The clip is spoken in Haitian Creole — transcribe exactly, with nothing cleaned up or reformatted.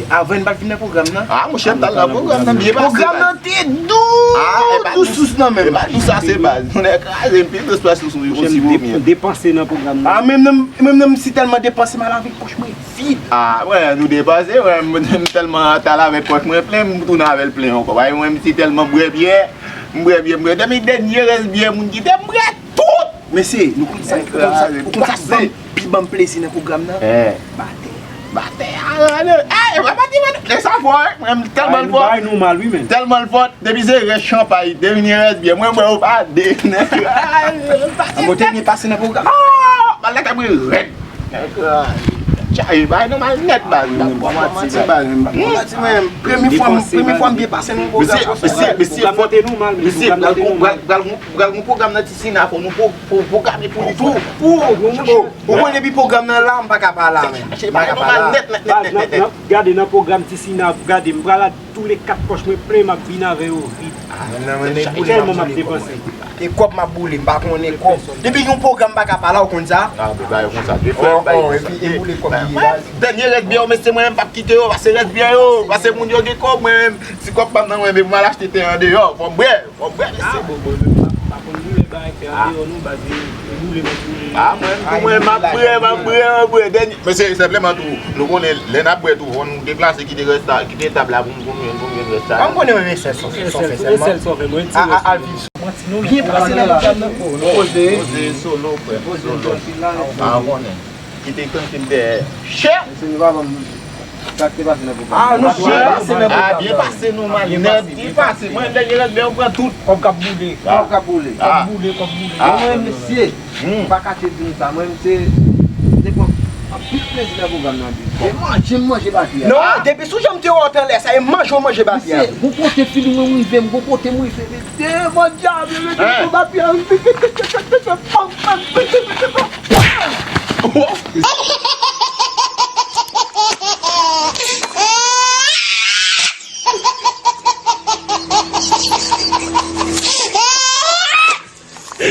Avan n pa t vin nan pwogram nan. Ah, monchè, m t al nan pwogram nan, byen pase. Pwogram nan te dous, dous, dous nan men m. E pa dous sa, se baz. Moun kraze, m pil dous pase sou yon ti vomi. M depanse nan pwogram nan. Ah, menm nan, menm nan, m si tèlman depanse, m al avèk pòch mwen vid. Ah, wè, nou depanse, wè, m, m tèlman t al avèk pòch mwen plen, m tounen avè l plen ankò. Wè, mwen, m si tèlman bwè byè, m bwè byè, m bwè. Depi dènye rès byè moun kite, m bwè tout! Mesye, nou konn sa, ou konn sa, ou konn sa ban m pi ban m plezi nan pwogram nan? Batè. Batè a rale. Ey, e pa pati, mwen, e sa fò, wi. Mwen, tèlman l fò. Bay nou mal, wi, men. Tèlman l fò, depi se rès chanpay, depi ni rès byè. Mwen, mwen, ou pa de. Mwen te byen pase nan pwogram. Ah! Mal la ka mwen rèd. Chaje, bay nou mal nèt, baz. Mwen, mwen, mwen, mwen, premye fwa, premye fwa m byen pase nan pwogram. Mesye, mesye, mesye, fò, mesye, pral gon, pral, pral gon, pral gon pwogram nan Tisina, fò nou pwo-, pwo-, pwograme pou li tou. Pou, pou, pou, ou konnen depi pwogram nan la, m pa ka pa la, men. M pa ka pa la. Baz, n ap, n ap gade nan pwogram Tisina, gade, m pral la, tou le kat pòch mwen plen, m ap vin avè yo vid. Tèlman m ap depanse. E kòb m ap boule, m pa konnen kòb. Depi yon pwogram m pa ka pa la, ou konn sa? Ah, men bagay konsa, de fè, oh, oh, epi e boule kòb li ye, baz. Dènye rès byè yo, mesye, mwen menm p ap kite yo, pase rès byè yo, pase moun yo gen kòb, mwen menm, si kòb pa m nan mwen, men pou m al achte tè andeyò, fò m bwè, fò m bwè, mesye. Ah, bon, bon, men pa, pa konn boule bagay tè andeyò, non, baz, e boule m ap boule. Ah, mwen, pou mwen, m ap bwè, m ap bwè, m ap bwè. Dènye, mesye, senpleman tou, nou konnen, lè n ap bwè tou, fò nou deplase, kite rès la, kite tab la pou nou, pou nou, pou nou jwenn rès la. Kòm konnen mwen, men sèl sa w fè, sa w fè sèlman. Sèl sa w fè, mwen, ti, a, a, al viv. Byen pase nan pwogram nan. Nou poze. Poze solo, frè. Poze solo. Ah, ou konnen. Kite kanpe m dèyè. Chè! Mesye, nou pa ban m sa k te pase nan pwogram nan. Ah, nou byen pase nan pwogram nan. Ah, byen pase, nou mal nèt. Byen pase. Mwen, dènye lòt, men ou pran tout. Kòb k ap boule. Kòb k ap boule. Kòb boule, kòb boule. Mwen, mesye, m pa kache di nou sa. Mwen, se, se pran anpil plezi nan pwogram nan, wi. E manje, m manje batri a. Non, depi sou jan m te wè w t anlè sa, e manje w manje batri a. Mesye, gon kote feeling mwen rive, m gon kote m rive, mesye, mwen dyab, mesye, batri a.